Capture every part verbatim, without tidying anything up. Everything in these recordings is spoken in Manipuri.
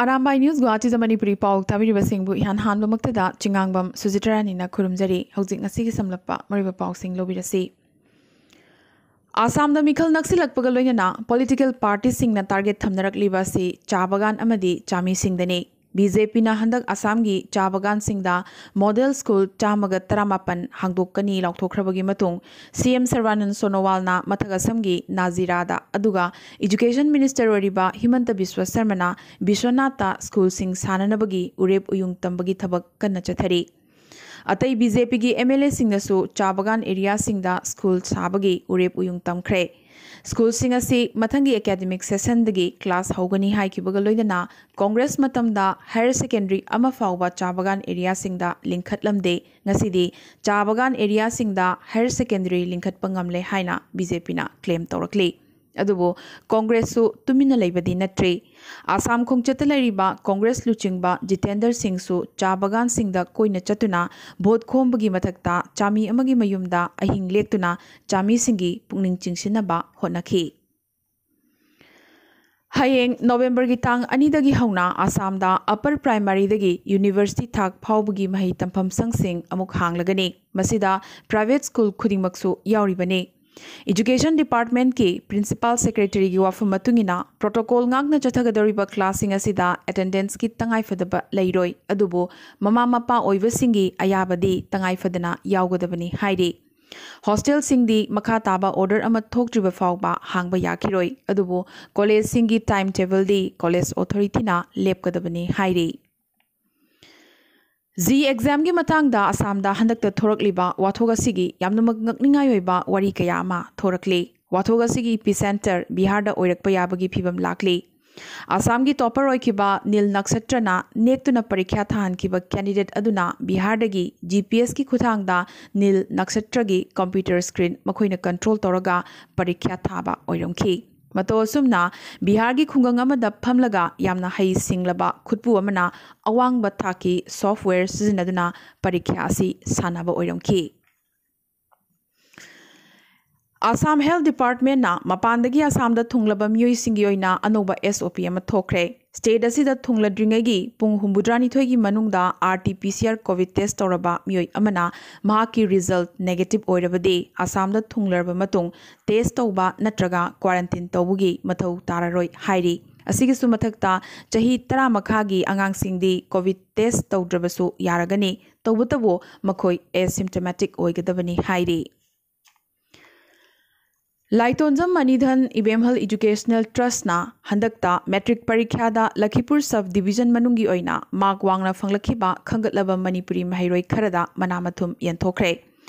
ꯑꯔꯥꯝꯕꯥꯏ ꯅ꯭ꯌꯨꯁ ꯒꯨꯋꯥꯍꯥꯇꯤꯗ ꯃꯅꯤꯄꯨꯔꯤ ꯄꯥꯎ ꯇꯥꯕꯤꯔꯤꯕꯁꯤꯡꯕꯨ ꯏꯍꯥꯟ ꯍꯥꯟꯕꯃꯛꯇꯗ ꯆꯤꯉꯥꯡꯕꯝ ꯁꯨꯖꯤꯇꯥ ꯔꯥꯅꯤꯅ ꯈꯨꯔꯨꯝꯖꯔꯤ꯫ ꯍꯧꯖꯤꯛ ꯉꯁꯤꯒꯤ ꯁꯝꯂꯞꯄ ꯃꯔꯨꯑꯣꯏꯕ ꯄꯥꯎꯁꯤꯡ ꯂꯧꯕꯤꯔꯁꯤ꯫ ꯑꯁꯥꯝꯗ ꯃꯤꯈꯜ ꯅꯛꯁꯤꯜꯂꯛꯄꯒ ꯂꯣꯏꯅꯅ ꯄꯣꯂꯤꯇꯤꯀꯦꯜ ꯄꯥꯔꯇꯤꯁꯤꯡꯅ ꯇꯥꯔꯒꯦꯠ ꯊꯝꯅꯔꯛꯂꯤꯕ ꯑꯁꯤ ꯆꯥ ꯕꯒꯥꯟ ꯑꯃꯗꯤ ꯆꯥꯃꯤꯁꯤꯡꯗꯅꯤ꯫ ꯕꯤ ꯖꯦ ꯄꯤꯅ ꯍꯟꯗꯛ ꯑꯁꯥꯝꯒꯤ ꯆꯥ ꯕꯒꯥꯟꯁꯤꯡꯗ ꯃꯣꯗꯦꯜ ꯁ꯭ꯀꯨꯜ ꯆꯥꯝꯃꯒ ꯇꯔꯥꯃꯥꯄꯟ ꯍꯥꯡꯗꯣꯛꯀꯅꯤ ꯂꯥꯎꯊꯣꯛꯈ꯭ꯔꯕꯒꯤ ꯃꯇꯨꯡ, ꯁꯤ ꯑꯦꯝ ꯁꯔꯕꯥꯅꯟ ꯁꯣꯅꯣꯋꯥꯜꯅ ꯃꯊꯛ ꯑꯁꯝꯒꯤ ꯅꯥꯖꯤꯔꯥꯗ, ꯑꯗꯨꯒ ꯏꯖꯨꯀꯦꯁꯟ ꯃꯤꯅꯤꯁꯇꯔ ꯑꯣꯏꯔꯤꯕ ꯍꯤꯃꯟꯇ ꯕꯤꯁ꯭ꯋ ꯁꯔꯃꯅ ꯕꯤꯁ꯭ꯋꯅꯥꯊꯇ ꯁ꯭ꯀꯨꯜꯁꯤꯡ ꯁꯥꯅꯅꯕꯒꯤ ꯎꯔꯦꯞ ꯎꯌꯨꯡ ꯇꯝꯕꯒꯤ ꯊꯕꯛ ꯀꯟꯅ ꯆꯠꯊꯔꯤ꯫ ꯑꯇꯩ ꯕꯤ ꯖꯦ ꯄꯤꯒꯤ ꯑꯦꯝ ꯑꯦꯜ ꯑꯦꯁꯤꯡꯅꯁꯨ ꯆꯥ ꯕꯒꯥꯟ ꯑꯦꯔꯤꯌꯥꯁꯤꯡꯗ ꯁ꯭ꯀꯨꯜ ꯁꯥꯕꯒꯤ ꯎꯔꯦꯞ ꯎꯌꯨꯡ ꯇꯝꯈ꯭ꯔꯦ꯫ ꯁ꯭ꯀꯨꯜꯁꯤꯡ ꯑꯁꯤ ꯃꯊꯪꯒꯤ ꯑꯦꯀꯥꯗꯃꯤꯛ ꯁꯦꯁꯟꯗꯒꯤ ꯀ꯭ꯂꯥꯁ ꯍꯧꯒꯅꯤ ꯍꯥꯏꯈꯤꯕꯒ ꯂꯣꯏꯅꯅ ꯀꯣꯡꯒ꯭ꯔꯦꯁ ꯃꯇꯝꯗ ꯍꯥꯌꯔ ꯁꯦꯀꯦꯟꯗꯔꯤ ꯑꯃ ꯐꯥꯎꯕ ꯆꯥ ꯕꯒꯥꯟ ꯑꯦꯔꯤꯌꯥꯁꯤꯡꯗ ꯂꯤꯡꯈꯠꯂꯝꯗꯦ꯫ ꯉꯁꯤꯗꯤ ꯆꯥ ꯕꯒꯥꯟ ꯑꯦꯔꯤꯌꯥꯁꯤꯡꯗ ꯍꯥꯌꯔ ꯁꯦꯀꯦꯟꯗꯔꯤ ꯂꯤꯡꯈꯠꯄ ꯉꯝꯂꯦ ꯍꯥꯏꯅ ꯕꯤ ꯖꯦ ꯄꯤꯅ ꯀ꯭ꯂꯦꯝ ꯇꯧꯔꯛꯂꯤ꯫ ꯑꯗꯨꯕꯨ ꯀꯣꯡꯒ꯭ꯔꯦꯁꯁꯨ ꯇꯨꯃꯤꯟꯅ ꯂꯩꯕꯗꯤ ꯅꯠꯇ꯭ꯔꯤ꯫ ꯑꯁꯥꯝ ꯈꯣꯡꯆꯠꯇ ꯂꯩꯔꯤꯕ ꯀꯣꯡꯒ꯭ꯔꯦꯁ ꯂꯨꯆꯤꯡꯕ ꯖꯤꯇꯦꯟꯗꯔ ꯁꯤꯡꯁꯨ ꯆꯥ ꯕꯒꯥꯟꯁꯤꯡꯗ ꯀꯣꯏꯅ ꯆꯠꯇꯨꯅ ꯚꯣꯠ ꯈꯣꯝꯕꯒꯤ ꯃꯊꯛꯇ ꯆꯥꯃꯤ ꯑꯃꯒꯤ ꯃꯌꯨꯝꯗ ꯑꯍꯤꯡ ꯂꯦꯛꯇꯨꯅ ꯆꯥꯃꯤꯁꯤꯡꯒꯤ ꯄꯨꯛꯅꯤꯡ ꯆꯤꯡꯁꯤꯟꯅꯕ ꯍꯣꯠꯅꯈꯤ꯫ ꯍꯌꯦꯡ ꯅꯣꯕꯦꯝꯕꯔꯒꯤ ꯇꯥꯡ ꯑꯅꯤꯗꯒꯤ ꯍꯧꯅ ꯑꯁꯥꯝꯗ ꯑꯄꯔ ꯄ꯭ꯔꯥꯏꯃꯥꯔꯤꯗꯒꯤ ꯌꯨꯅꯤꯚꯔꯁꯤꯇꯤ ꯊꯥꯛ ꯐꯥꯎꯕꯒꯤ ꯃꯍꯩ ꯇꯝꯐꯝ ꯁꯪꯁꯤꯡ ꯑꯃꯨꯛ ꯍꯥꯡꯂꯒꯅꯤ꯫ ꯃꯁꯤꯗ ꯄ꯭ꯔꯥꯏꯚꯦꯠ ꯁ꯭ꯀꯨꯜ ꯈꯨꯗꯤꯡꯃꯛꯁꯨ ꯌꯥꯎꯔꯤꯕꯅꯤ꯫ ꯏꯖꯨꯀꯦꯁꯟ ꯗꯤꯄꯥꯔꯠꯃꯦꯟꯠꯀꯤ ꯄ꯭ꯔꯤꯟꯁꯤꯄꯥꯜ ꯁꯦꯀ꯭ꯔꯦꯇꯔꯤꯒꯤ ꯋꯥꯐꯝ ꯃꯇꯨꯡ ꯏꯟꯅ, ꯄ꯭ꯔꯣꯇꯣꯀꯣꯜ ꯉꯥꯛꯅ ꯆꯠꯊꯒꯗꯧꯔꯤꯕ ꯀ꯭ꯂꯥꯁꯁꯤꯡ ꯑꯁꯤꯗ ꯑꯦꯇꯦꯟꯗꯦꯟꯁꯀꯤ ꯇꯉꯥꯏꯐꯗꯕ ꯂꯩꯔꯣꯏ, ꯑꯗꯨꯕꯨ ꯃꯃꯥ ꯃꯄꯥ ꯑꯣꯏꯕꯁꯤꯡꯒꯤ ꯑꯌꯥꯕꯗꯤ ꯇꯉꯥꯏꯐꯗꯅ ꯌꯥꯎꯒꯗꯕꯅꯤ ꯍꯥꯏꯔꯤ꯫ ꯍꯣꯁꯇꯦꯜꯁꯤꯡꯗꯤ ꯃꯈꯥ ꯇꯥꯕ ꯑꯣꯔꯗꯔ ꯑꯃ ꯊꯣꯛꯇ꯭ꯔꯤꯕ ꯐꯥꯎꯕ ꯍꯥꯡꯕ ꯌꯥꯈꯤꯔꯣꯏ, ꯑꯗꯨꯕꯨ ꯀꯣꯂꯦꯖꯁꯤꯡꯒꯤ ꯇꯥꯏꯝ ꯇꯦꯕꯜꯗꯤ ꯀꯣꯂꯦꯖ ꯑꯣꯊꯣꯔꯤꯇꯤꯅ ꯂꯦꯞꯀꯗꯕꯅꯤ ꯍꯥꯏꯔꯤ꯫ ꯖꯤ ꯑꯦꯛꯖꯥꯝꯒꯤ ꯃꯇꯥꯡꯗ ꯑꯁꯥꯝꯗ ꯍꯟꯗꯛꯇ ꯊꯣꯔꯛꯂꯤꯕ ꯋꯥꯊꯣꯛ ꯑꯁꯤꯒꯤ ꯌꯥꯝꯅꯃꯛ ꯉꯛꯅꯤꯡꯉꯥꯏ ꯑꯣꯏꯕ ꯋꯥꯔꯤ ꯀꯌꯥ ꯑꯃ ꯊꯣꯔꯛꯂꯤ꯫ ꯋꯥꯊꯣꯛ ꯑꯁꯤꯒꯤ ꯏꯄꯤ ꯁꯦꯟꯇꯔ ꯕꯤꯍꯥꯔꯗ ꯑꯣꯏꯔꯛꯄ ꯌꯥꯕꯒꯤ ꯐꯤꯕꯝ ꯂꯥꯛꯂꯤ꯫ ꯑꯁꯥꯝꯒꯤ ꯇꯣꯄꯔ ꯑꯣꯏꯈꯤꯕ ꯅꯤꯜ ꯅꯛꯁꯇ꯭ꯔꯅ ꯅꯦꯛꯇꯨꯅ ꯄꯔꯤꯈ꯭ꯌꯥ ꯊꯥꯍꯟꯈꯤꯕ ꯀꯦꯟꯗꯤꯗꯦꯠ ꯑꯗꯨꯅ ꯕꯤꯍꯥꯔꯗꯒꯤ ꯖꯤ ꯄꯤ ꯑꯦꯁꯀꯤ ꯈꯨꯠꯊꯥꯡꯗ ꯅꯤꯜ ꯅꯛꯁꯇ꯭ꯔꯒꯤ ꯀꯝꯄ꯭ꯌꯨꯇꯔ ꯁ꯭ꯀ꯭ꯔꯤꯟ ꯃꯈꯣꯏꯅ ꯀꯟꯇ꯭ꯔꯣꯜ ꯇꯧꯔꯒ ꯄꯔꯤꯈ꯭ꯌꯥ ꯊꯥꯕ ꯑꯣꯏꯔꯝꯈꯤ꯫ ꯃꯇꯧ ꯑꯁꯨꯝꯅ ꯕꯤꯍꯥꯔꯒꯤ ꯈꯨꯡꯒꯪ ꯑꯃꯗ ꯐꯝꯂꯒ ꯌꯥꯝꯅ ꯍꯩ ꯁꯤꯡꯂꯕ ꯈꯨꯠꯄꯨ ꯑꯃꯅ ꯑꯋꯥꯡꯕ ꯊꯥꯛꯀꯤ ꯁꯣꯐꯋꯦꯌꯔ ꯁꯤꯖꯤꯟꯅꯗꯨꯅ ꯄꯔꯤꯈ꯭ꯌꯥ ꯑꯁꯤ ꯁꯥꯟꯅꯕ ꯑꯣꯏꯔꯝꯈꯤ꯫ ꯑꯁꯥꯝ ꯍꯦꯜꯊ ꯗꯤꯄꯥꯔꯠꯃꯦꯟꯅ ꯃꯄꯥꯟꯗꯒꯤ ꯑꯁꯥꯝꯗ ꯊꯨꯡꯂꯕ ꯃꯤꯑꯣꯏꯁꯤꯡꯒꯤ ꯑꯣꯏꯅ ꯑꯅꯧꯕ ꯑꯦꯁ ꯑꯣ ꯄꯤ ꯑꯃ ꯊꯣꯛꯈ꯭ꯔꯦ꯫ ꯁ꯭ꯇꯦꯠ ꯑꯁꯤꯗ ꯊꯨꯡꯂꯗ꯭ꯔꯤꯉꯩꯒꯤ ꯄꯨꯡ ꯍꯨꯝꯐꯨꯇꯔꯥꯅꯤꯊꯣꯏꯒꯤ ꯃꯅꯨꯡꯗ R T P C R COVID test ꯇꯧꯔꯕ ꯃꯤꯑꯣꯏ ꯑꯃꯅ ꯃꯍꯥꯛꯀꯤ ꯔꯤꯖꯜꯠ ꯅꯦꯒꯦꯇꯤꯚ ꯑꯣꯏꯔꯕꯗꯤ ꯑꯁꯥꯝꯗ ꯊꯨꯡꯂꯔꯕ ꯃꯇꯨꯡ ꯇꯦꯁ ꯇꯧꯕ ꯅꯠꯇ꯭ꯔꯒ ꯀ꯭ꯋꯥꯔꯟꯇꯤꯟ ꯇꯧꯕꯒꯤ ꯃꯊꯧ ꯇꯥꯔꯔꯣꯏ ꯍꯥꯏꯔꯤ꯫ ꯑꯁꯤꯒꯤꯁꯨ ꯃꯊꯛꯇ, ꯆꯍꯤ ꯇꯔꯥ ꯃꯈꯥꯒꯤ ꯑꯉꯥꯡꯁꯤꯡꯗꯤ ꯀꯣꯚꯤꯗ ꯇꯦꯁ ꯇꯧꯗ꯭ꯔꯕꯁꯨ ꯌꯥꯔꯒꯅꯤ, ꯇꯧꯕꯇꯕꯨ ꯃꯈꯣꯏ ꯑꯦꯁꯤꯝꯇꯃꯦꯇꯤꯛ ꯑꯣꯏꯒꯗꯕꯅꯤ ꯍꯥꯏꯔꯤ꯫ ꯂꯥꯏꯇꯣꯟꯖꯝ ꯃꯅꯤꯙꯟ ꯏꯕꯦꯝꯍꯜ ꯏꯗꯨꯀꯦꯁꯅꯦꯜ ꯇ꯭ꯔꯁꯅ ꯍꯟꯗꯛꯇ ꯃꯦꯇ꯭ꯔꯤꯛ ꯄꯔꯤꯈ꯭ꯌꯥꯗ ꯂꯈꯤꯄꯨꯔ ꯁꯕ ꯗꯤꯕꯤꯖꯟ ꯃꯅꯨꯡꯒꯤ ꯑꯣꯏꯅ ꯃꯥꯔꯛ ꯋꯥꯡꯅ ꯐꯪꯂꯛꯈꯤꯕ ꯈꯟꯒꯠꯂꯕ ꯃꯅꯤꯄꯨꯔꯤ ꯃꯍꯩꯔꯣꯏ ꯈꯔꯗ ꯃꯅꯥ ꯃꯊꯨꯝ ꯌꯦꯟꯊꯣꯛꯈ꯭ꯔꯦ꯫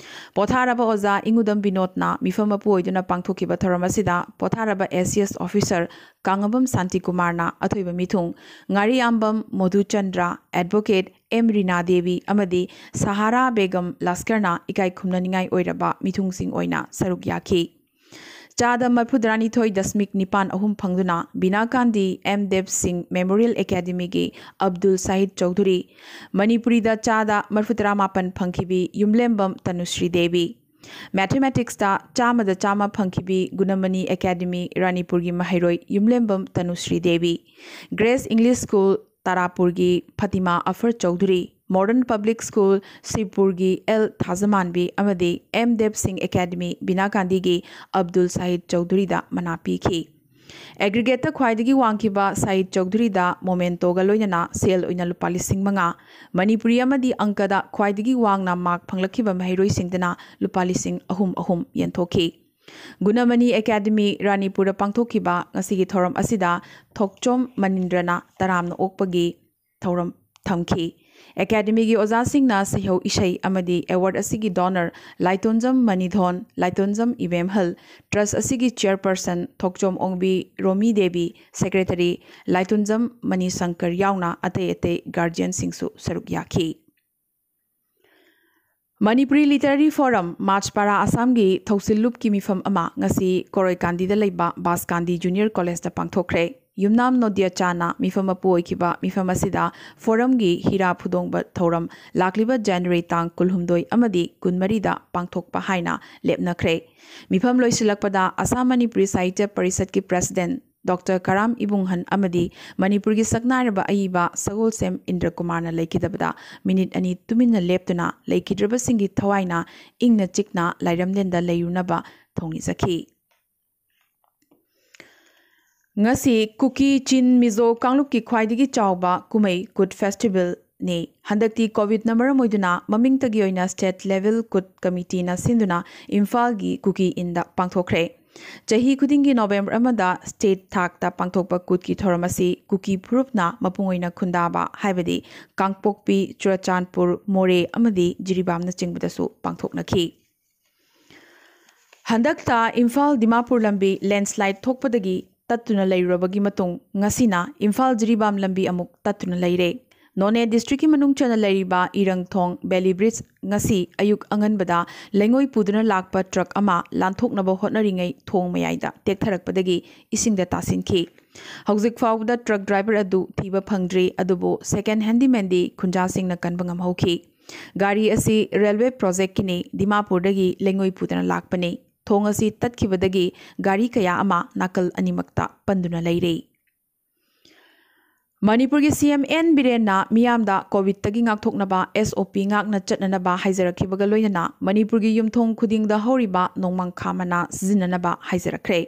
ꯄꯣꯊꯥꯔꯕ ꯑꯣꯖꯥ ꯏꯉꯨꯗꯝ ꯕꯤꯅꯣꯗꯅ ꯃꯤꯐꯝ ꯃꯄꯨ ꯑꯣꯏꯗꯨꯅ ꯄꯥꯡꯊꯣꯛꯈꯤꯕ ꯊꯧꯔꯝ ꯑꯁꯤꯗ ꯄꯣꯊꯥꯔꯕ ꯑꯦ ꯁꯤ ꯑꯦꯁ ꯑꯣꯐꯤꯁꯔ ꯀꯥꯡꯉꯕꯝ ꯁꯥꯟꯇꯤꯀꯨꯃꯥꯔꯅ ꯑꯊꯣꯏꯕ ꯃꯤꯊꯨꯡ, ꯉꯥꯔꯤꯌꯥꯝꯕꯝ ꯃꯣꯙꯨꯆꯟꯗ꯭ꯔ, ꯑꯦꯗꯚꯣꯀꯦꯠ ꯑꯦꯝ ꯔꯤꯅꯥ ꯗꯦꯕꯤ ꯑꯃꯗꯤ ꯁꯍꯥꯔꯥ ꯕꯦꯒꯝ ꯂꯁꯀꯔꯅ ꯏꯀꯥꯏ ꯈꯨꯝꯅꯅꯤꯡꯉꯥꯏ ꯑꯣꯏꯔꯕ ꯃꯤꯊꯨꯡꯁꯤꯡ ꯑꯣꯏꯅ ꯁꯔꯨꯛ ꯌꯥꯈꯤ꯫ ꯆꯥꯗ ꯃꯔꯐꯨꯇꯔꯥꯅꯤꯊꯣꯏ ꯗꯁꯃꯤꯛ ꯅꯤꯄꯥꯟ ꯑꯍꯨꯝ ꯐꯪꯗꯨꯅ ꯕꯤꯅꯥ ꯒꯥꯟꯙꯤ ꯑꯦꯝ ꯗꯦꯕ ꯁꯤꯡ ꯃꯦꯃꯣꯔꯤꯌꯦꯜ ꯑꯦꯀꯥꯗꯃꯤꯒꯤ ꯑꯕꯗꯨꯜ ꯁꯍꯤꯗ ꯆꯧꯙꯨꯔꯤ, ꯃꯅꯤꯄꯨꯔꯤꯗ ꯆꯥꯗ ꯃꯔꯐꯨꯇꯔꯥꯃꯥꯄꯟ ꯐꯪꯈꯤꯕꯤ ꯌꯨꯝꯂꯦꯝꯕꯝ ꯇꯅꯨꯁ꯭ꯔꯤ ꯗꯦꯕꯤ, ꯃꯦꯊꯃꯦꯇꯤꯛꯁꯇ ꯆꯥꯝꯃꯗ ꯆꯥꯝꯃ ꯐꯪꯈꯤꯕꯤ ꯒꯨꯅꯃꯅꯤ ꯑꯦꯀꯥꯗꯃꯤ ꯔꯥꯅꯤꯄꯨꯔꯒꯤ ꯃꯍꯩꯔꯣꯏ ꯌꯨꯝꯂꯦꯝꯕꯝ Tanushree Devi, grace English school ꯇꯥꯔꯥꯄꯨꯔꯒꯤ Fatima Afar Chowdhury, modern public school ꯁꯤꯕꯄꯨꯔꯒꯤ ꯑꯦꯜ ꯊꯥꯖꯃꯥꯟꯕꯤ ꯑꯃꯗꯤ ꯑꯦꯝ ꯗꯦꯕ ꯁꯤꯡ ꯑꯦꯀꯥꯗꯃꯤ ꯕꯤꯅꯥ ꯒꯥꯟꯙꯤꯒꯤ ꯑꯕꯗꯨꯜ ꯁꯍꯤꯗ ꯆꯧꯙꯨꯔꯤꯗ ꯃꯅꯥ ꯄꯤꯈꯤ꯫ ꯑꯦꯒ꯭ꯔꯤꯒꯦꯠꯇ ꯈ꯭ꯋꯥꯏꯗꯒꯤ ꯋꯥꯡꯈꯤꯕ ꯁꯍꯤꯗ ꯆꯧꯙꯨꯔꯤꯗ ꯃꯣꯃꯦꯟꯇꯣꯒ ꯂꯣꯏꯅꯅ ꯁꯦꯜ ꯑꯣꯏꯅ ꯂꯨꯄꯥ ꯂꯤꯁꯤꯡ ꯃꯉꯥ, ꯃꯅꯤꯄꯨꯔꯤ ꯑꯃꯗꯤ ꯑꯪꯀꯗ ꯈ꯭ꯋꯥꯏꯗꯒꯤ ꯋꯥꯡꯅ ꯃꯥꯔꯛ ꯐꯪꯂꯛꯈꯤꯕ ꯃꯍꯩꯔꯣꯏꯁꯤꯡꯗꯅ ꯂꯨꯄꯥ ꯂꯤꯁꯤꯡ ꯑꯍꯨꯝ ꯑꯍꯨꯝ ꯌꯦꯟꯊꯣꯛꯈꯤ꯫ ꯒꯨꯅꯃꯅꯤ ꯑꯦꯀꯥꯗꯃꯤ ꯔꯥꯅꯤꯄꯨꯔꯗ ꯄꯥꯡꯊꯣꯛꯈꯤꯕ ꯉꯁꯤꯒꯤ ꯊꯧꯔꯝ ꯑꯁꯤꯗ ꯊꯣꯛꯆꯣꯝ ꯃꯅꯤꯟꯗ꯭ꯔꯅ ꯇꯔꯥꯝꯅ ꯑꯣꯛꯄꯒꯤ ꯊꯧꯔꯝ ꯊꯝꯈꯤ꯫ ꯑꯦꯀꯥꯗꯃꯤꯒꯤ ꯑꯣꯖꯥꯁꯤꯡꯅ ꯁꯩꯍꯧ ꯏꯁꯩ ꯑꯃꯗꯤ ꯑꯦꯋꯥꯔꯗ ꯑꯁꯤꯒꯤ ꯗꯣꯅꯔ ꯂꯥꯏꯇꯣꯟꯖꯝ ꯃꯅꯤꯙꯣꯟ, ꯂꯥꯏꯇꯣꯟꯖꯝ ꯏꯕꯦꯝꯍꯜ, ꯇ꯭ꯔꯁ ꯑꯁꯤꯒꯤ ꯆꯦꯌꯔꯄꯔꯁꯟ ꯊꯣꯛꯆꯣꯝ ꯑꯣꯡꯕꯤ ꯔꯣꯃꯤ ꯗꯦꯕꯤ, ꯁꯦꯀ꯭ꯔꯦꯇꯔꯤ ꯂꯥꯏꯇꯣꯟꯖꯝ ꯃꯅꯤꯁꯪꯀꯔ ꯌꯥꯎꯅ ꯑꯇꯩ ꯑꯇꯩ ꯒꯥꯔꯖꯤꯌꯟꯁꯤꯡꯁꯨ ꯁꯔꯨꯛ ꯌꯥꯈꯤ꯫ Manipuri literary form, March para ꯑꯁꯥꯝꯒꯤ ꯊꯧꯁꯤꯜ ꯂꯨꯞꯀꯤ ꯃꯤꯐꯝ ꯑꯃ ꯉꯁꯤ ꯀꯣꯔꯣꯏꯀꯥꯟꯗꯤꯗ ꯂꯩꯕ ꯕꯥꯁꯀꯥꯟꯗꯤ ꯖꯨꯅꯤꯌꯔ ꯀꯣꯂꯦꯖꯇ ꯄꯥꯡꯊꯣꯛꯈ꯭ꯔꯦ꯫ ꯌꯨꯝꯅꯥꯝ ꯅꯣꯗꯤꯌꯥꯆꯥꯅ ꯃꯤꯐꯝ ꯃꯄꯨ ꯑꯣꯏꯈꯤꯕ ꯃꯤꯐꯝ ꯑꯁꯤꯗ ꯐꯣꯔꯝꯒꯤ ꯍꯤꯔꯥ ꯐꯨꯗꯣꯡꯕ ꯊꯧꯔꯝ ꯂꯥꯛꯂꯤꯕ ꯖꯅꯋꯥꯔꯤ ꯇꯥꯡ ꯀꯨꯟꯍꯨꯝꯗꯣꯏ ꯑꯃꯗꯤ ꯀꯨꯟꯃꯔꯤꯗ ꯄꯥꯡꯊꯣꯛꯄ ꯍꯥꯏꯅ ꯂꯦꯞꯅꯈ꯭ꯔꯦ꯫ ꯃꯤꯐꯝ ꯂꯣꯏꯁꯤꯜꯂꯛꯄꯗ ꯑꯁꯥꯝ ꯃꯅꯤꯄꯨꯔꯤ ꯁꯥꯍꯤꯇ꯭ꯌ ꯄꯔꯤꯁꯠꯀꯤ ꯄ꯭ꯔꯁꯤꯗꯦꯟꯠ ꯗꯣꯛꯇꯔ ꯀꯔꯥꯝ ꯏꯕꯨꯡꯍꯟ ꯑꯃꯗꯤ ꯃꯅꯤꯄꯨꯔꯒꯤ ꯁꯛꯅꯥꯏꯔꯕ ꯑꯏꯕ ꯁꯒꯣꯜꯁꯦꯝ ꯏꯟꯗ꯭ꯔ ꯀꯨꯃꯥꯔꯅ ꯂꯩꯈꯤꯗꯕꯗ ꯃꯤꯅꯤꯠ ꯑꯅꯤ ꯇꯨꯃꯤꯟꯅ ꯂꯦꯞꯇꯨꯅ ꯂꯩꯈꯤꯗ꯭ꯔꯕꯁꯤꯡꯒꯤ ꯊꯋꯥꯏꯅ ꯏꯪꯅ ꯆꯤꯛꯅ ꯂꯥꯏꯔꯝꯂꯦꯟꯗ ꯂꯩꯔꯨꯅꯕ ꯊꯧꯅꯤꯖꯈꯤ꯫ ꯉꯁꯤ ꯀꯨꯀꯤ ꯆꯤꯟ ꯃꯤꯖꯣ ꯀꯥꯡꯂꯨꯞꯀꯤ ꯈ꯭ꯋꯥꯏꯗꯒꯤ ꯆꯥꯎꯕ ꯀꯨꯝꯍꯩ ꯀꯨꯠ ꯐꯦꯁꯇꯤꯚꯦꯜꯅꯤ꯫ ꯍꯟꯗꯛꯇꯤ ꯀꯣꯚꯤꯗꯅ ꯃꯔꯝ ꯑꯣꯏꯗꯨꯅ ꯃꯃꯤꯡꯇꯒꯤ ꯑꯣꯏꯅ ꯁ꯭ꯇꯦꯠ ꯂꯦꯚꯦꯜ ꯀꯨꯠ ꯀꯃꯤꯇꯤꯅ ꯁꯤꯟꯗꯨꯅ ꯏꯝꯐꯥꯜꯒꯤ ꯀꯨꯀꯤ ꯏꯟꯗ ꯄꯥꯡꯊꯣꯛꯈ꯭ꯔꯦ꯫ ꯆꯍꯤ ꯈꯨꯗꯤꯡꯒꯤ ꯅꯣꯕꯦꯝꯕꯔ ꯑꯃꯗ ꯁ꯭ꯇꯦꯠ ꯊꯥꯛꯇ ꯄꯥꯡꯊꯣꯛꯄ ꯀꯨꯠꯀꯤ ꯊꯧꯔꯝ ꯑꯁꯤ ꯀꯨꯀꯤ ꯐꯨꯔꯨꯞꯅ ꯃꯄꯨꯡ ꯑꯣꯏꯅ ꯈꯨꯟꯗꯥꯕ, ꯍꯥꯏꯕꯗꯤ ꯀꯥꯡꯄꯣꯛꯄꯤ, ꯆꯨꯔꯆꯥꯟꯄꯨꯔ, ꯃꯣꯔꯦ ꯑꯃꯗꯤ ꯖꯤꯔꯤꯕꯥꯝꯅꯆꯤꯡꯕꯗꯁꯨ ꯄꯥꯡꯊꯣꯛꯅꯈꯤ꯫ ꯍꯟꯗꯛꯇ ꯏꯝꯐꯥꯜ ꯗꯤꯃꯥꯄꯨꯔ ꯂꯝꯕꯤ ꯂꯦꯟꯁꯂꯥꯏꯠ ꯊꯣꯛꯄꯗꯒꯤ ꯇꯠꯇꯨꯅ ꯂꯩꯔꯨꯔꯕꯒꯤ ꯃꯇꯨꯡ ꯉꯁꯤꯅ ꯏꯝꯐꯥꯜ ꯖꯤꯔꯤꯕꯥꯝ ꯂꯝꯕꯤ ꯑꯃꯨꯛ ꯇꯠꯇꯨꯅ ꯂꯩꯔꯦ꯫ ꯅꯣꯅꯦ ꯗꯤꯁꯇ꯭ꯔꯤꯛꯀꯤ ꯃꯅꯨꯡ ꯆꯟꯅ ꯂꯩꯔꯤꯕ ꯏꯔꯪꯊꯣꯡ ꯕꯦꯂꯤ ꯕ꯭ꯔꯤꯖ ꯉꯁꯤ ꯑꯌꯨꯛ ꯑꯉꯟꯕꯗ ꯂꯩꯉꯣꯏ ꯄꯨꯗꯨꯅ ꯂꯥꯛꯄ ꯇ꯭ꯔꯛ ꯑꯃ ꯂꯥꯟꯊꯣꯛꯅꯕ ꯍꯣꯠꯅꯔꯤꯉꯩ ꯊꯣꯡ ꯃꯌꯥꯏꯗ ꯇꯦꯛꯊꯔꯛꯄꯗꯒꯤ ꯏꯁꯤꯡꯗ ꯇꯥꯁꯤꯟꯈꯤ꯫ ꯍꯧꯖꯤꯛ ꯐꯥꯎꯕꯗ ꯇ꯭ꯔꯛ ꯗ꯭ꯔꯥꯏꯚꯔ ꯑꯗꯨ ꯊꯤꯕ ꯐꯪꯗ꯭ꯔꯤ, ꯑꯗꯨꯕꯨ ꯁꯦꯀꯦꯟ ꯍꯦꯟꯗꯤꯃꯦꯟꯗꯤ ꯈꯨꯟꯖꯥꯁꯤꯡꯅ ꯀꯟꯕ ꯉꯝꯍꯧꯈꯤ꯫ ꯒꯥꯔꯤ ꯑꯁꯤ ꯔꯦꯜꯋꯦ ꯄ꯭ꯔꯣꯖꯦꯛꯀꯤꯅꯤ, ꯗꯤꯃꯥꯄꯨꯔꯗꯒꯤ ꯂꯩꯉꯣꯏ ꯄꯨꯗꯨꯅ ꯂꯥꯛꯄꯅꯤ꯫ ꯊꯣꯡ ꯑꯁꯤ ꯇꯠꯈꯤꯕꯗꯒꯤ ꯒꯥꯔꯤ ꯀꯌꯥ ꯑꯃ ꯅꯥꯀꯜ ꯑꯅꯤꯃꯛꯇ ꯄꯟꯗꯨꯅ ꯂꯩꯔꯦ꯫ ꯃꯅꯤꯄꯨꯔꯒꯤ ꯁꯤ ꯑꯦꯝ ꯑꯦꯟ ꯕꯤꯔꯦꯟꯅ ꯃꯤꯌꯥꯝꯗ ꯀꯣꯚꯤꯗꯇꯒꯤ ꯉꯥꯛꯊꯣꯛꯅꯕ ꯑꯦꯁ ꯑꯣ ꯄꯤ ꯉꯥꯛꯅ ꯆꯠꯅꯅꯕ ꯍꯥꯏꯖꯔꯛꯈꯤꯕꯒ ꯂꯣꯏꯅꯅ ꯃꯅꯤꯄꯨꯔꯒꯤ ꯌꯨꯝꯊꯣꯡ ꯈꯨꯗꯤꯡꯗ ꯍꯧꯔꯤꯕ ꯅꯣꯡꯃꯥꯡꯈꯥ ꯃꯅꯥ ꯁꯤꯖꯤꯟꯅꯅꯕ ꯍꯥꯏꯖꯔꯛꯈ꯭ꯔꯦ꯫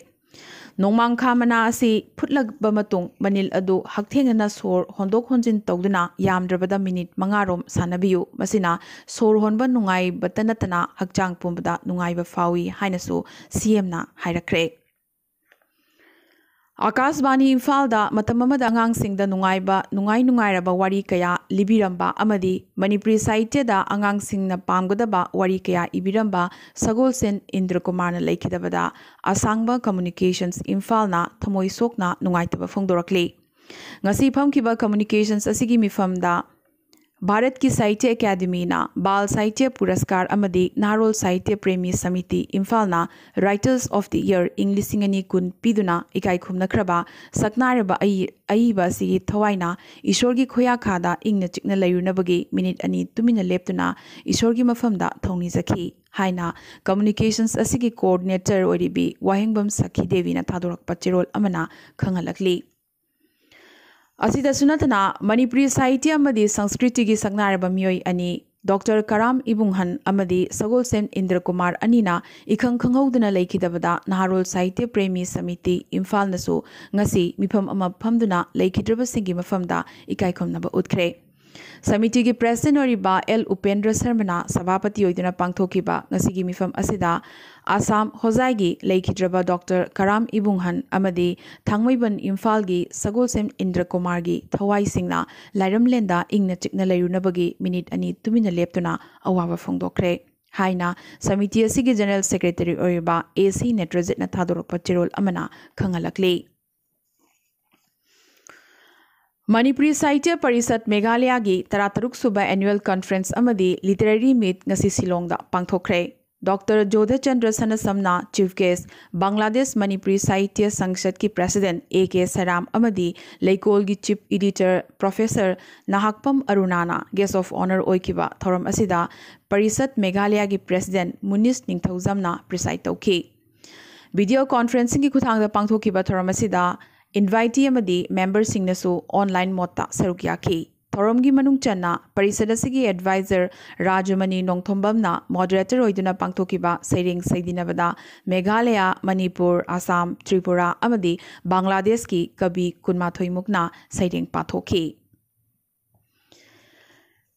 ꯅꯣꯡꯃꯥꯡꯈꯥ ꯃꯅꯥ ꯑꯁꯤ ꯐꯨꯠꯂꯕ ꯃꯇꯨꯡ ꯃꯅꯤꯜ ꯑꯗꯨ ꯍꯛꯊꯦꯡꯅꯅ ꯁꯣꯔ ꯍꯣꯟꯗꯣꯛ ꯍꯣꯟꯖꯤꯟ ꯇꯧꯗꯨꯅ ꯌꯥꯝꯗ꯭ꯔꯕꯗ ꯃꯤꯅꯤꯠ ꯃꯉꯥꯔꯣꯝ ꯁꯥꯟꯅꯕꯤꯌꯨ꯫ ꯃꯁꯤꯅ ꯁꯣꯔ ꯍꯣꯟꯕ ꯅꯨꯡꯉꯥꯏꯕꯇ ꯅꯠꯇꯅ ꯍꯛꯆꯥꯡ ꯄꯨꯝꯕꯗ ꯅꯨꯡꯉꯥꯏꯕ ꯐꯥꯎꯏ ꯍꯥꯏꯅꯁꯨ ꯁꯤ ꯑꯦꯝꯅ ꯍꯥꯏꯔꯛꯈ꯭ꯔꯦ꯫ ꯑꯥꯀꯥꯁꯕꯥꯅꯤ ꯏꯝꯐꯥꯜꯗ ꯃꯇꯝ ꯑꯃꯗ ꯑꯉꯥꯡꯁꯤꯡꯗ ꯅꯨꯡꯉꯥꯏꯕ, ꯅꯨꯡꯉꯥꯏ ꯅꯨꯡꯉꯥꯏꯔꯕ ꯋꯥꯔꯤ ꯀꯌꯥ ꯂꯤꯕꯤꯔꯝꯕ ꯑꯃꯗꯤ ꯃꯅꯤꯄꯨꯔꯤ ꯁꯥꯍꯤꯇ꯭ꯌꯗ ꯑꯉꯥꯡꯁꯤꯡꯅ ꯄꯥꯝꯒꯗꯕ ꯋꯥꯔꯤ ꯀꯌꯥ ꯏꯕꯤꯔꯝꯕ ꯁꯒꯣꯜꯁꯦꯟ ꯏꯟꯗ꯭ꯔ ꯀꯨꯃꯥꯔꯅ ꯂꯩꯈꯤꯗꯕꯗ ꯑꯁꯥꯡꯕ ꯀꯝꯃꯨꯅꯤꯀꯦꯁꯟꯁ ꯏꯝꯐꯥꯜꯅ ꯊꯃꯣꯏ ꯁꯣꯛꯅ ꯅꯨꯡꯉꯥꯏꯇꯕ ꯐꯣꯡꯗꯣꯔꯛꯂꯤ꯫ ꯉꯁꯤ ꯐꯝꯈꯤꯕ ꯀꯝꯃꯨꯅꯤꯀꯦꯁꯟꯁ ꯑꯁꯤꯒꯤ ꯃꯤꯐꯝꯗ ꯚꯥꯔꯠꯀꯤ ꯁꯥꯍꯤꯇ꯭ꯌ ꯑꯦꯀꯥꯗꯦꯃꯤꯅ ꯕꯥꯜ ꯁꯥꯍꯤꯇ꯭ꯌ ꯄꯨꯔꯁꯀꯥꯔ ꯑꯃꯗꯤ ꯅꯍꯥꯔꯣꯜ ꯁꯥꯍꯤꯇ꯭ꯌ Premi samiti ꯏꯝꯐꯥꯜꯅ Writers of the Year ꯏꯪ ꯂꯤꯁꯤꯡ ꯑꯅꯤ ꯀꯨꯟ ꯄꯤꯗꯨꯅ ꯏꯀꯥꯏ ꯈꯨꯝꯅꯈ꯭ꯔꯕ ꯁꯛꯅꯥꯏꯔꯕ ꯑꯏ-, ꯑꯏꯕ ꯑꯁꯤꯒꯤ ꯊꯋꯥꯏꯅ ꯏꯁꯣꯔꯒꯤ ꯈꯨꯌꯥꯈꯥꯗ ꯏꯪꯅ ꯆꯤꯛꯅ ꯂꯩꯔꯨꯅꯕꯒꯤ ꯃꯤꯅꯤꯠ ꯑꯅꯤ ꯇꯨꯃꯤꯟꯅ ꯂꯦꯞꯇꯨꯅ ꯏꯁꯣꯔꯒꯤ ꯃꯐꯝꯗ ꯊꯧꯅꯤꯖꯈꯤ ꯍꯥꯏꯅ communications ꯑꯁꯤꯒꯤ coordinator ꯑꯣꯏꯔꯤꯕꯤ ꯋꯥꯍꯦꯡꯕꯝ ꯁꯈꯤ ꯗꯦꯕꯤꯅ ꯊꯥꯗꯣꯔꯛꯄ ꯆꯦꯔꯣꯜ ꯑꯃꯅ ꯈꯪꯍꯜꯂꯛꯂꯤ꯫ ꯑꯁꯤꯗꯁꯨ ꯅꯠꯇꯅ ꯃꯅꯤꯄꯨꯔꯤ ꯁꯥꯍꯤꯇ꯭ꯌ ꯑꯃꯗꯤ ꯁꯪꯁꯀ꯭ꯔꯤꯇꯤꯒꯤ ꯁꯛꯅꯥꯏꯔꯕ ꯃꯤꯑꯣꯏ ꯑꯅꯤ ꯗꯣꯛꯇꯔ ꯀꯔꯥꯝ ꯏꯕꯨꯡꯍꯟ ꯑꯃꯗꯤ ꯁꯒꯣꯜꯁꯦꯝ ꯏꯟꯗ꯭ꯔꯀꯨꯃꯥꯔ ꯑꯅꯤꯅ ꯏꯈꯪ ꯈꯪꯍꯧꯗꯅ ꯂꯩꯈꯤꯗꯕꯗ ꯅꯍꯥꯔꯣꯜ ꯁꯥꯍꯤꯇ꯭ꯌ ꯄ꯭ꯔꯦꯃꯤ ꯁꯃꯤꯇꯤ ꯏꯝꯐꯥꯜꯅꯁꯨ ꯉꯁꯤ ꯃꯤꯐꯝ ꯑꯃ ꯐꯝꯗꯨꯅ ꯂꯩꯈꯤꯗ꯭ꯔꯕꯁꯤꯡꯒꯤ ꯃꯐꯝꯗ ꯏꯀꯥꯏꯈꯨꯝꯅꯕ ꯎꯠꯈ꯭ꯔꯦ꯫ ꯁꯃꯤꯇꯤꯒꯤ president ꯑꯣꯏꯔꯤꯕ ꯑꯦꯜ ꯎꯄꯦꯟꯗ꯭ꯔ ꯁꯔꯃꯅ ꯁꯚꯥꯄꯇꯤ ꯑꯣꯏꯗꯨꯅ ꯄꯥꯡꯊꯣꯛꯈꯤꯕ ꯉꯁꯤꯒꯤ ꯃꯤꯐꯝ ꯑꯁꯤꯗ ꯑꯁꯥꯝ ꯍꯣꯖꯥꯏꯒꯤ ꯂꯩꯈꯤꯗ꯭ꯔꯕ ꯗꯣꯛꯇꯔ ꯀꯔꯥꯝ ꯏꯕꯨꯡꯍꯟ ꯑꯃꯗꯤ ꯊꯥꯡꯃꯩꯕꯟ ꯏꯝꯐꯥꯜꯒꯤ ꯁꯒꯣꯜꯁꯦꯝ ꯏꯟꯗ꯭ꯔꯀꯨꯃꯥꯔꯒꯤ ꯊꯋꯥꯏꯁꯤꯡꯅ ꯂꯥꯏꯔꯝꯂꯦꯟꯗ ꯏꯪꯅ ꯆꯤꯛꯅ ꯂꯩꯔꯨꯅꯕꯒꯤ ꯃꯤꯅꯤꯠ ꯑꯅꯤ ꯇꯨꯃꯤꯟꯅ ꯂꯦꯞꯇꯨꯅ ꯑꯋꯥꯕ ꯐꯣꯡꯗꯣꯛꯈ꯭ꯔꯦ ꯍꯥꯏꯅ ꯁꯃꯤꯇꯤ ꯑꯁꯤꯒꯤ general secretary ꯑꯣꯏꯔꯤꯕ ꯑꯦ ꯁꯤ ꯅꯦꯇ꯭ꯔꯖꯤꯠꯅ ꯊꯥꯗꯣꯔꯛꯄ ꯆꯦꯔꯣꯜ ꯑꯃꯅ ꯈꯪꯍꯜꯂꯛꯂꯤ꯫ ꯃꯅꯤꯄꯨꯔꯤ ꯁꯥꯍꯤꯇ꯭ꯌ ꯄꯔꯤꯁꯠ ꯃꯦꯘꯥꯂꯌꯥꯒꯤ ꯇꯔꯥꯇꯔꯨꯛ ꯁꯨꯕ annual conference ꯑꯃꯗꯤ literary meet ꯉꯁꯤ ꯁꯤꯂꯣꯡꯗ ꯄꯥꯡꯊꯣꯛꯈ꯭ꯔꯦ꯫ ꯗꯣꯛꯇꯔ ꯖꯣꯙꯆꯟꯗ꯭ꯔ ꯁꯅꯥꯁꯝꯅ chief guest, ꯕꯪꯒ꯭ꯂꯥꯗꯦꯁ ꯃꯅꯤꯄꯨꯔꯤ ꯁꯥꯍꯤꯇ꯭ꯌ ꯁꯪꯁꯠꯀꯤ president ꯑꯦ ꯀꯦ ꯁꯔꯥꯝ ꯑꯃꯗꯤ ꯂꯩꯀꯣꯜꯒꯤ chief editor professor Nahakpam ꯑꯔꯨꯅꯥꯅ guest of honour ꯑꯣꯏꯈꯤꯕ ꯊꯧꯔꯝ ꯑꯁꯤꯗ ꯄꯔꯤꯁꯠ ꯃꯦꯘꯥꯂꯌꯥꯒꯤ president ꯃꯨꯅꯤꯁ ꯅꯤꯡꯊꯧꯖꯝꯅ preside ꯇꯧꯈꯤ꯫ Video conferencingꯒꯤ ꯈꯨꯠꯊꯥꯡꯗ ꯄꯥꯡꯊꯣꯛꯈꯤꯕ ꯊꯧꯔꯝ ꯑꯁꯤꯗ invitee ꯑꯃꯗꯤ memberꯁꯤꯡꯅꯁꯨ online modeꯇ ꯁꯔꯨꯛ ꯌꯥꯈꯤ꯫ ꯊꯧꯔꯝꯒꯤ ꯃꯅꯨꯡ ꯆꯟꯅ ꯄꯔꯤꯁꯠ ꯑꯁꯤꯒꯤ advisor ꯔꯥꯖꯃꯅꯤ ꯅꯣꯡꯊꯣꯝꯕꯝꯅ moderator ꯑꯣꯏꯗꯨꯅ ꯄꯥꯡꯊꯣꯛꯈꯤꯕ ꯁꯩꯔꯦꯡ ꯁꯩꯗꯤꯟꯅꯕꯗ ꯃꯦꯘꯥꯂꯌꯥ, ꯃꯅꯤꯄꯨꯔ, ꯑꯁꯥꯝ, ꯇ꯭ꯔꯤꯄꯨꯔꯥ ꯑꯃꯗꯤ ꯕꯪꯒ꯭ꯂꯥꯗꯦꯁꯀꯤ ꯀꯕꯤ ꯀꯨꯟꯃꯥꯊꯣꯏ ꯃꯨꯛꯅ ꯁꯩꯔꯦꯡ ꯄꯥꯊꯣꯛꯈꯤ꯫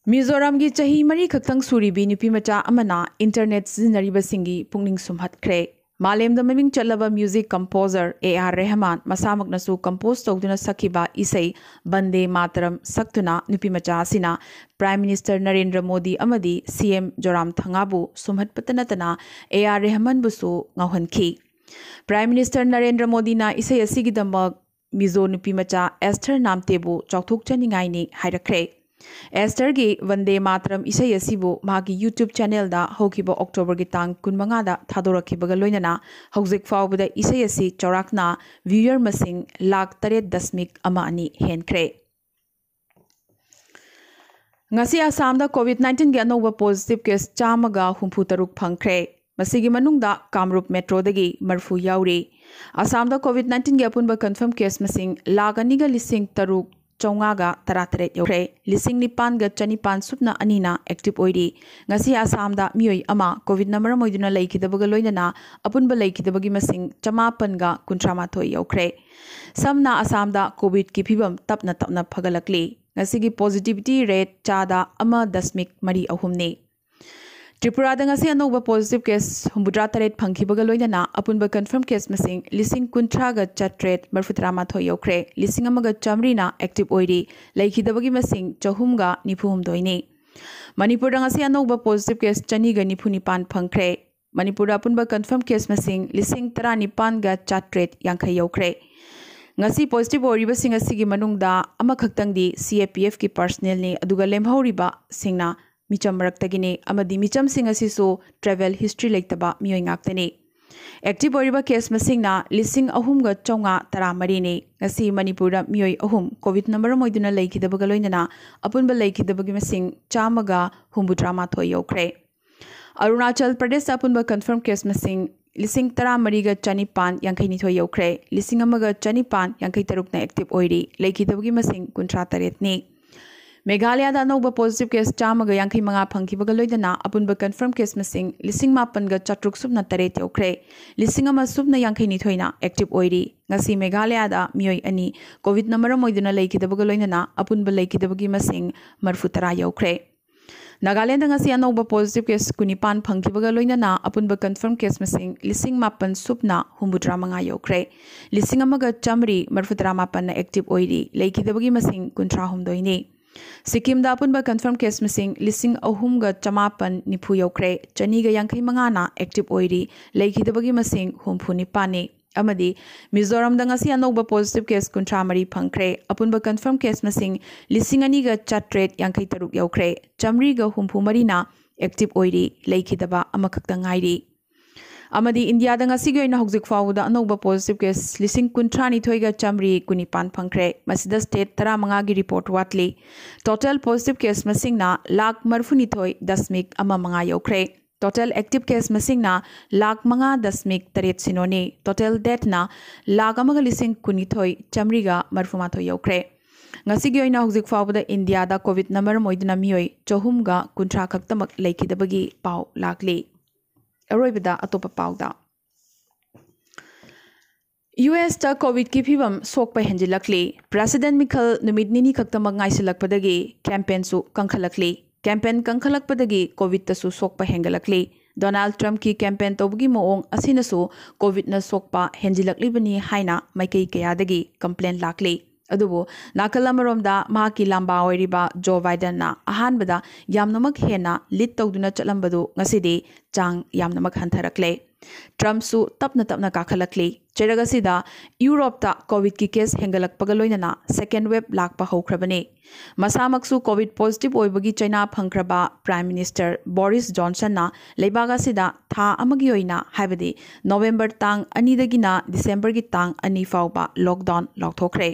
ꯃꯤꯖꯣꯔꯥꯝꯒꯤ ꯆꯍꯤ ꯃꯔꯤ ꯈꯛꯇꯪ ꯁꯨꯔꯤꯕꯤ ꯅꯨꯄꯤꯃꯆꯥ ꯑꯃꯅ internet ꯁꯤꯖꯤꯟꯅꯔꯤꯕꯁꯤꯡꯒꯤ ꯄꯨꯛꯅꯤꯡ ꯁꯨꯝꯍꯠꯈ꯭ꯔꯦ꯫ ꯃꯥꯂꯦꯝꯗ ꯃꯃꯤꯡ ꯆꯠꯂꯕ music composer A R Rahman ꯃꯁꯥꯃꯛꯅꯁꯨ compose ꯇꯧꯗꯨꯅ ꯁꯛꯈꯤꯕ ꯏꯁꯩ ꯕꯟꯗꯦ ꯃꯥꯇꯔꯝ ꯁꯛꯇꯨꯅ ꯅꯨꯄꯤꯃꯆꯥ ꯑꯁꯤꯅ Prime Minister ꯅꯔꯦꯟꯗ꯭ꯔ ꯃꯣꯗꯤ ꯑꯃꯗꯤ ꯁꯤ ꯑꯦꯝ ꯖꯣꯔꯥꯝꯊꯪꯉꯥꯕꯨ ꯁꯨꯝꯍꯠꯄꯇ ꯅꯠꯇꯅ ꯑꯦ ꯑꯥꯔ ꯔꯦꯍꯃꯥꯟꯕꯨꯁꯨ ꯉꯥꯎꯍꯟꯈꯤ꯫ Prime Minister ꯅꯔꯦꯟꯗ꯭ꯔ ꯃꯣꯗꯤꯅ ꯏꯁꯩ ꯑꯁꯤꯒꯤꯗꯃꯛ ꯃꯤꯖꯣ ꯅꯨꯄꯤꯃꯆꯥ ꯑꯦꯁꯊꯔ ꯅꯥꯝꯇꯦꯕꯨ ꯆꯥꯎꯊꯣꯛꯆꯅꯤꯡꯉꯥꯏꯅꯤ ꯍꯥꯏꯔꯛꯈ꯭ꯔꯦ꯫ ꯑꯦꯁꯇꯔꯒꯤ ꯕꯟꯗꯦ ꯃꯥꯇꯔꯝ ꯏꯁꯩ ꯑꯁꯤꯕꯨ ꯃꯍꯥꯛꯀꯤ YouTube channelꯗ ꯍꯧꯈꯤꯕ Octoberꯒꯤ ꯇꯥꯡ ꯀꯨꯟꯃꯉꯥꯗ ꯊꯥꯗꯣꯔꯛꯈꯤꯕꯒ ꯂꯣꯏꯅꯅ ꯍꯧꯖꯤꯛ ꯐꯥꯎꯕꯗ ꯏꯁꯩ ꯑꯁꯤ ꯆꯥꯎꯔꯥꯛꯅ viewer ꯃꯁꯤꯡ ꯂꯥꯈ ꯇꯔꯦꯠ ꯗꯁꯃꯤꯛ ꯑꯃ ꯑꯅꯤ ꯍꯦꯟꯈ꯭ꯔꯦ꯫ ꯉꯁꯤ ꯑꯁꯥꯝꯗ COVID nineteenꯒꯤ ꯑꯅꯧꯕ positive case ꯆꯥꯝꯃꯒ ꯍꯨꯝꯐꯨ ꯇꯔꯨꯛ ꯐꯪꯈ꯭ꯔꯦ꯫ ꯃꯁꯤꯒꯤ ꯃꯅꯨꯡꯗ ꯀꯥꯃꯔꯨꯞ metroꯗꯒꯤ ꯃꯔꯤꯐꯨ ꯌꯥꯎꯔꯤ꯫ ꯑꯁꯥꯝꯗ COVID nineteenꯒꯤ ꯑꯄꯨꯟꯕ confirm case ꯃꯁꯤꯡ ꯂꯥꯈ ꯑꯅꯤꯒ ꯂꯤꯁꯤꯡ ꯇꯔꯨꯛ ꯆꯥꯝꯃꯉꯥꯒ ꯇꯔꯥꯇꯔꯦꯠ ꯌꯧꯈ꯭ꯔꯦ꯫ ꯂꯤꯁꯤꯡ ꯅꯤꯄꯥꯟꯒ ꯆꯅꯤꯄꯥꯟ ꯁꯨꯞꯅ ꯑꯅꯤꯅ active ꯑꯣꯏꯔꯤ꯫ ꯉꯁꯤ ꯑꯁꯥꯝꯗ ꯃꯤꯑꯣꯏ ꯑꯃ COVIDꯅ ꯃꯔꯝ ꯑꯣꯏꯗꯨꯅ ꯂꯩꯈꯤꯗꯕꯒ ꯂꯣꯏꯅꯅ ꯑꯄꯨꯟꯕ ꯂꯩꯈꯤꯗꯕꯒꯤ ꯃꯁꯤꯡ ꯆꯃꯥꯄꯟꯒ ꯀꯨꯟꯊ꯭ꯔꯥ ꯃꯥꯊꯣꯏ ꯌꯧꯈ꯭ꯔꯦ꯫ ꯁꯝꯅ ꯑꯁꯥꯝꯗ COVIDꯀꯤ ꯐꯤꯕꯝ ꯇꯞꯅ ꯇꯞꯅ ꯐꯒꯠꯂꯛꯂꯤ꯫ ꯉꯁꯤꯒꯤ positivity rate ꯆꯥꯗ ꯑꯃ ꯗꯁꯃꯤꯛ ꯃꯔꯤ ꯑꯍꯨꯝꯅꯤ꯫ ꯇ꯭ꯔꯤꯄꯨꯔꯥꯗ ꯉꯁꯤ ꯑꯅꯧꯕ positive case ꯍꯨꯝꯐꯨꯇꯔꯥ ꯇꯔꯦꯠ ꯐꯪꯈꯤꯕꯒ ꯂꯣꯏꯅꯅ ꯑꯄꯨꯟꯕ confirm case ꯃꯁꯤꯡ ꯂꯤꯁꯤꯡ ꯀꯨꯟꯊ꯭ꯔꯥꯒ ꯆꯥꯇ꯭ꯔꯦꯠ ꯃꯔꯤꯐꯨꯇꯔꯥ ꯃꯥꯊꯣꯏ ꯌꯧꯈ꯭ꯔꯦ꯫ ꯂꯤꯁꯤꯡ ꯑꯃꯒ ꯆꯥꯃꯔꯤꯅ active ꯑꯣꯏꯔꯤ꯫ ꯂꯩꯈꯤꯗꯕꯒꯤ ꯃꯁꯤꯡ ꯆꯍꯨꯝꯒ ꯅꯤꯐꯨ ꯍꯨꯝꯗꯣꯏꯅꯤ꯫ ꯃꯅꯤꯄꯨꯔꯗ ꯉꯁꯤ ꯑꯅꯧꯕ positive case ꯆꯅꯤꯒ ꯅꯤꯐꯨ ꯅꯤꯄꯥꯟ ꯐꯪꯈ꯭ꯔꯦ꯫ ꯃꯅꯤꯄꯨꯔꯗ ꯑꯄꯨꯟꯕ confirm case ꯃꯁꯤꯡ ꯂꯤꯁꯤꯡ ꯇꯔꯥꯅꯤꯄꯥꯟꯒ ꯆꯥꯇ꯭ꯔꯦꯠ ꯌꯥꯡꯈꯩ ꯌꯧꯈ꯭ꯔꯦ꯫ ꯉꯁꯤ positive ꯑꯣꯏꯔꯤꯕꯁꯤꯡ ꯑꯁꯤꯒꯤ ꯃꯅꯨꯡꯗ ꯑꯃꯈꯛꯇꯪꯗꯤ CAPFꯀꯤ personnelꯅꯤ, ꯑꯗꯨꯒ ꯂꯦꯝꯍꯧꯔꯤꯕꯁꯤꯡꯅ ꯃꯤꯆꯝ ꯃꯔꯛꯇꯒꯤꯅꯤ, ꯑꯃꯗꯤ ꯃꯤꯆꯝꯁꯤꯡ ꯑꯁꯤꯁꯨ travel history ꯂꯩꯇꯕ ꯃꯤꯑꯣꯏ ꯉꯥꯛꯇꯅꯤ꯫ Active ꯑꯣꯏꯔꯤꯕ case ꯃꯁꯤꯡꯅ ꯂꯤꯁꯤꯡ ꯑꯍꯨꯝꯒ ꯆꯥꯝꯃꯉꯥ ꯇꯔꯥꯃꯔꯤꯅꯤ꯫ ꯉꯁꯤ ꯃꯅꯤꯄꯨꯔꯗ ꯃꯤꯑꯣꯏ ꯑꯍꯨꯝ COVIDꯅ ꯃꯔꯝ ꯑꯣꯏꯗꯨꯅ ꯂꯩꯈꯤꯗꯕꯒ ꯂꯣꯏꯅꯅ ꯑꯄꯨꯟꯕ ꯂꯩꯈꯤꯗꯕꯒꯤ ꯃꯁꯤꯡ ꯆꯥꯝꯃꯒ ꯍꯨꯝꯐꯨꯇꯔꯥ ꯃꯥꯊꯣꯏ ꯌꯧꯈ꯭ꯔꯦ꯫ ꯑꯔꯨꯅꯥꯆꯜ ꯄ꯭ꯔꯗꯦꯁꯇ ꯑꯄꯨꯟꯕ confirm case ꯃꯁꯤꯡ ꯂꯤꯁꯤꯡ ꯇꯔꯥꯃꯔꯤꯒ ꯆꯅꯤꯄꯥꯟ ꯌꯥꯡꯈꯩꯅꯤꯊꯣꯏ ꯌꯧꯈ꯭ꯔꯦ꯫ ꯂꯤꯁꯤꯡ ꯑꯃꯒ ꯆꯅꯤꯄꯥꯟ ꯌꯥꯡꯈꯩ ꯇꯔꯨꯛꯅ active ꯑꯣꯏꯔꯤ꯫ ꯂꯩꯈꯤꯗꯕꯒꯤ ꯃꯁꯤꯡ ꯀꯨꯟꯊ꯭ꯔꯥ ꯇꯔꯦꯠꯅꯤ꯫ ꯃꯦꯘꯥꯂꯌꯥꯗ ꯑꯅꯧꯕ positive case ꯆꯥꯝꯃꯒ ꯌꯥꯡꯈꯩ ꯃꯉꯥ ꯐꯪꯈꯤꯕꯒ ꯂꯣꯏꯅꯅ ꯑꯄꯨꯟꯕ confirm case ꯃꯁꯤꯡ ꯂꯤꯁꯤꯡ ꯃꯥꯄꯟꯒ ꯆꯥꯇ꯭ꯔꯨꯛ ꯁꯨꯞꯅ ꯇꯔꯦꯠ ꯌꯧꯈ꯭ꯔꯦ꯫ ꯂꯤꯁꯤꯡ ꯑꯃ ꯁꯨꯞꯅ ꯌꯥꯡꯈꯩꯅꯤꯊꯣꯏꯅ active ꯑꯣꯏꯔꯤ꯫ ꯉꯁꯤ ꯃꯦꯘꯥꯂꯌꯥꯗ ꯃꯤꯑꯣꯏ ꯑꯅꯤ COVIDꯅ ꯃꯔꯝ ꯑꯣꯏꯗꯨꯅ ꯂꯩꯈꯤꯗꯕꯒ ꯂꯣꯏꯅꯅ ꯑꯄꯨꯟꯕ ꯂꯩꯈꯤꯗꯕꯒꯤ ꯃꯁꯤꯡ ꯃꯔꯤꯐꯨꯇꯔꯥ ꯌꯧꯈ꯭ꯔꯦ꯫ ꯅꯥꯒꯥꯂꯦꯟꯗ ꯉꯁꯤ ꯑꯅꯧꯕ positive case ꯀꯨꯟꯅꯤꯄꯥꯟ ꯐꯪꯈꯤꯕꯒ ꯂꯣꯏꯅꯅ ꯑꯄꯨꯟꯕ confirm case ꯃꯁꯤꯡ ꯂꯤꯁꯤꯡ ꯃꯥꯄꯟ ꯁꯨꯞꯅ ꯍꯨꯝꯐꯨꯇꯔꯥ ꯃꯉꯥ ꯌꯧꯈ꯭ꯔꯦ꯫ ꯂꯤꯁꯤꯡ ꯑꯃꯒ ꯆꯥꯃꯔꯤ ꯃꯔꯤꯐꯨꯇꯔꯥ ꯃꯥꯄꯟꯅ active ꯑꯣꯏꯔꯤ꯫ ꯂꯩꯈꯤꯗꯕꯒꯤ ꯃꯁꯤꯡ ꯀꯨꯟꯊ꯭ꯔꯥ ꯍꯨꯝꯗꯣꯏꯅꯤ꯫ ꯁꯤꯛꯀꯤꯝꯗ ꯑꯄꯨꯟꯕ confirm case ꯃꯁꯤꯡ ꯂꯤꯁꯤꯡ ꯑꯍꯨꯝꯒ ꯆꯃꯥꯄꯟ ꯅꯤꯐꯨ ꯌꯧꯈ꯭ꯔꯦ꯫ ꯆꯅꯤꯒ ꯌꯥꯡꯈꯩ ꯃꯉꯥꯅ active ꯑꯣꯏꯔꯤ꯫ ꯂꯩꯈꯤꯗꯕꯒꯤ ꯃꯁꯤꯡ ꯍꯨꯝꯐꯨ ꯅꯤꯄꯥꯟꯅꯤ꯫ ꯑꯃꯗꯤ ꯃꯤꯖꯣꯔꯥꯝꯗ ꯉꯁꯤ ꯑꯅꯧꯕ positive case ꯀꯨꯟꯊ꯭ꯔꯥ ꯃꯔꯤ ꯐꯪꯈ꯭ꯔꯦ꯫ ꯑꯄꯨꯟꯕ confirm case ꯃꯁꯤꯡ ꯂꯤꯁꯤꯡ ꯑꯅꯤꯒ ꯆꯥꯇ꯭ꯔꯦꯠ ꯌꯥꯡꯈꯩ ꯇꯔꯨꯛ ꯌꯧꯈ꯭ꯔꯦ꯫ ꯆꯥꯃꯔꯤꯒ ꯍꯨꯝꯐꯨ ꯃꯔꯤꯅ active ꯑꯣꯏꯔꯤ, ꯂꯩꯈꯤꯗꯕ ꯑꯃꯈꯛꯇ ꯉꯥꯏꯔꯤ꯫ ꯑꯃꯗꯤ ꯏꯟꯗꯤꯌꯥꯗ ꯉꯁꯤꯒꯤ ꯑꯣꯏꯅ ꯍꯧꯖꯤꯛ ꯐꯥꯎꯕꯗ ꯑꯅꯧꯕ positive case ꯂꯤꯁꯤꯡ ꯀꯨꯟꯊ꯭ꯔꯥ ꯅꯤꯊꯣꯏꯒ ꯆꯥꯃꯔꯤ ꯀꯨꯟꯅꯤꯄꯥꯟ ꯐꯪꯈ꯭ꯔꯦ꯫ ꯃꯁꯤꯗ state ꯇꯔꯥꯃꯉꯥꯒꯤ report ꯋꯥꯠꯂꯤ꯫ Total positive case ꯃꯁꯤꯡꯅ ꯂꯥꯈ ꯃꯔꯤꯐꯨꯅꯤꯊꯣꯏ ꯗꯁꯃꯤꯛ ꯑꯃ ꯃꯉꯥ ꯌꯧꯈ꯭ꯔꯦ꯫ Total active case ꯃꯁꯤꯡꯅ ꯂꯥꯈ ꯃꯉꯥ ꯗꯁꯃꯤꯛ ꯇꯔꯦꯠ ꯁꯤꯅꯣꯅꯤ꯫ Total deathꯅ ꯂꯥꯈ ꯑꯃꯒ ꯂꯤꯁꯤꯡ ꯀꯨꯟꯅꯤꯊꯣꯏ ꯆꯥꯃꯔꯤꯒ ꯃꯔꯤꯐꯨꯃꯥꯊꯣꯏ ꯌꯧꯈ꯭ꯔꯦ꯫ ꯉꯁꯤꯒꯤ ꯑꯣꯏꯅ ꯍꯧꯖꯤꯛ ꯐꯥꯎꯕꯗ ꯏꯟꯗꯤꯌꯥꯗ COVID ꯅ ꯃꯔꯝ ꯑꯣꯏꯗꯨꯅ ꯃꯤꯑꯣꯏ ꯆꯍꯨꯝꯒ ꯀꯨꯟꯊ꯭ꯔꯥ ꯈꯛꯇꯃꯛ ꯂꯩꯈꯤꯗꯕꯒꯤ ꯄꯥꯎ ꯂꯥꯛꯂꯤ꯫ ꯑꯔꯣꯏꯕꯗ ꯑꯇꯣꯞꯄ ꯄꯥꯎꯗ꯫ ꯌꯨ ꯑꯦꯁꯇ COVID ꯀꯤ ꯐꯤꯕꯝ ꯁꯣꯛꯄ ꯍꯦꯟꯖꯤꯜꯂꯛꯂꯤ꯫ President ꯃꯤꯈꯜ ꯅꯨꯃꯤꯠ ꯅꯤꯅꯤ ꯈꯛꯇꯃꯛ ꯉꯥꯏꯁꯤꯜꯂꯛꯄꯗꯒꯤ campaign ꯁꯨ ꯀꯟꯈꯠꯂꯛꯂꯤ꯫ Campaign ꯀꯟꯈꯠꯂꯛꯄꯗꯒꯤ COVID ꯇꯁꯨ ꯁꯣꯛꯄ ꯍꯦꯟꯒꯠꯂꯛꯂꯤ꯫ ꯗꯣꯅꯥꯜꯗ ꯇ꯭ꯔꯝꯞꯀꯤ campaign ꯇꯧꯕꯒꯤ ꯃꯑꯣꯡ ꯑꯁꯤꯅꯁꯨ COVID ꯅ ꯁꯣꯛꯄ ꯍꯦꯟꯖꯤꯜꯂꯛꯂꯤꯕꯅꯤ ꯍꯥꯏꯅ ꯃꯥꯏꯀꯩ ꯀꯌꯥꯗꯒꯤ complain ꯂꯥꯛꯂꯤ꯫ ꯑꯗꯨꯕꯨ ꯅꯥꯀꯜ ꯑꯃꯔꯣꯝꯗ ꯃꯍꯥꯛꯀꯤ ꯂꯥꯝꯕꯥ ꯑꯣꯏꯔꯤꯕ ꯖꯣ ꯕꯥꯏꯗꯟꯅ ꯑꯍꯥꯟꯕꯗ ꯌꯥꯝꯅꯃꯛ ꯍꯦꯟꯅ lead ꯇꯧꯗꯨꯅ ꯆꯠꯂꯝꯕꯗꯨ ꯉꯁꯤꯗꯤ ꯆꯥꯡ ꯌꯥꯝꯅꯃꯛ ꯍꯟꯊꯔꯛꯂꯦ꯫ ꯇ꯭ꯔꯝꯞꯁꯨ ꯇꯞꯅ ꯇꯞꯅ ꯀꯥꯈꯠꯂꯛꯂꯤ꯫ ꯆꯩꯔꯛ ꯑꯁꯤꯗ ꯌꯨꯔꯣꯞꯇ COVID ꯀꯤ case ꯍꯦꯟꯒꯠꯂꯛꯄꯒ ꯂꯣꯏꯅꯅ second wave ꯂꯥꯛꯄ ꯍꯧꯈ꯭ꯔꯕꯅꯤ꯫ ꯃꯁꯥꯃꯛꯁꯨ COVID positive ꯑꯣꯏꯕꯒꯤ ꯆꯩꯅꯥ ꯐꯪꯈ꯭ꯔꯕ Prime Minister ꯕꯣꯔꯤꯁ ꯖꯣꯟꯁꯟꯅ ꯂꯩꯕꯥꯛ ꯑꯁꯤꯗ ꯊꯥ ꯑꯃꯒꯤ ꯑꯣꯏꯅ, ꯍꯥꯏꯕꯗꯤ ꯅꯣꯕꯦꯝꯕꯔ ꯇꯥꯡ ꯑꯅꯤꯗꯒꯤꯅ ꯗꯤꯁꯦꯝꯕꯔꯒꯤ ꯇꯥꯡ ꯑꯅꯤ ꯐꯥꯎꯕ lockdown ꯂꯥꯎꯊꯣꯛꯈ꯭ꯔꯦ꯫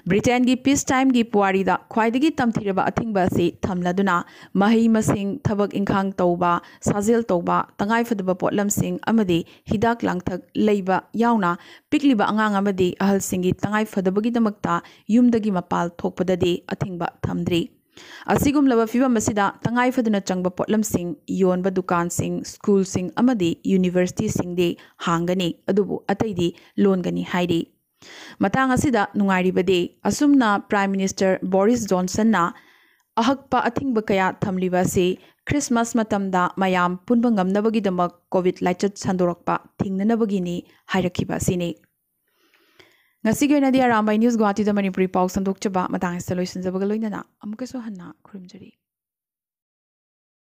ꯕ꯭ꯔꯤꯇꯦꯟꯒꯤ peace time ꯒꯤ ꯄꯨꯋꯥꯔꯤꯗ ꯈ꯭ꯋꯥꯏꯗꯒꯤ ꯇꯝꯊꯤꯔꯕ ꯑꯊꯤꯡꯕ ꯑꯁꯤ ꯊꯝꯂꯗꯨꯅ, ꯃꯍꯩ ꯃꯁꯤꯡ, ꯊꯕꯛ ꯏꯪꯈꯥꯡ ꯇꯧꯕ, ꯁꯥꯖꯦꯜ ꯇꯧꯕ, ꯇꯉꯥꯏꯐꯗꯕ ꯄꯣꯠꯂꯝꯁꯤꯡ ꯑꯃꯗꯤ ꯍꯤꯗꯥꯛ ꯂꯥꯡꯊꯛ ꯂꯩꯕ ꯌꯥꯎꯅ ꯄꯤꯛꯂꯤꯕ ꯑꯉꯥꯡ ꯑꯃꯗꯤ ꯑꯍꯜꯁꯤꯡꯒꯤ ꯇꯉꯥꯏꯐꯗꯕꯒꯤꯗꯃꯛꯇ ꯌꯨꯝꯗꯒꯤ ꯃꯄꯥꯜ ꯊꯣꯛꯄꯗꯗꯤ ꯑꯊꯤꯡꯕ ꯊꯝꯗ꯭ꯔꯤ꯫ ꯑꯁꯤꯒꯨꯝꯂꯕ ꯐꯤꯕꯝ ꯑꯁꯤꯗ ꯇꯉꯥꯏꯐꯗꯅ ꯆꯪꯕ ꯄꯣꯠꯂꯝꯁꯤꯡ ꯌꯣꯟꯕ ꯗꯨꯀꯥꯟꯁꯤꯡ, ꯁ꯭ꯀꯨꯜꯁꯤꯡ ꯑꯃꯗꯤ ꯌꯨꯅꯤꯚꯔꯁꯤꯇꯤꯁꯤꯡꯗꯤ ꯍꯥꯡꯒꯅꯤ, ꯑꯗꯨꯕꯨ ꯑꯇꯩꯗꯤ ꯂꯣꯟꯒꯅꯤ ꯍꯥꯏꯔꯤ꯫ ꯃꯇꯥꯡ ꯑꯁꯤꯗ ꯅꯨꯡꯉꯥꯏꯔꯤꯕꯗꯤ, ꯑꯁꯨꯝꯅ Prime Minister ꯕꯣꯔꯤꯁ ꯖꯣꯟꯁꯟꯅ ꯑꯍꯛꯄ ꯑꯊꯤꯡꯕ ꯀꯌꯥ ꯊꯝꯂꯤꯕ ꯑꯁꯤ Christmas ꯃꯇꯝꯗ ꯃꯌꯥꯝ ꯄꯨꯟꯕ ꯉꯝꯅꯕꯒꯤꯗꯃꯛ COVID ꯂꯥꯏꯆꯠ ꯁꯟꯗꯣꯔꯛꯄ ꯊꯤꯡꯅꯅꯕꯒꯤꯅꯤ ꯍꯥꯏꯔꯛꯈꯤꯕ ꯑꯁꯤꯅꯤ꯫ ꯉꯁꯤꯒꯤ ꯑꯣꯏꯅꯗꯤ ꯑꯔꯥꯝꯕꯥꯏ News ꯒꯨꯋꯥꯍꯥꯇꯤꯗ ꯃꯅꯤꯄꯨꯔꯤ ꯄꯥꯎ ꯁꯟꯗꯣꯛꯆꯕ ꯃꯇꯥꯡ ꯑꯁꯤꯗ ꯂꯣꯏꯁꯤꯟꯖꯕꯒ ꯂꯣꯏꯅꯅ ꯑꯃꯨꯛꯀꯁꯨ ꯍꯟꯅ ꯈꯨꯔꯨꯝꯖꯔꯤ꯫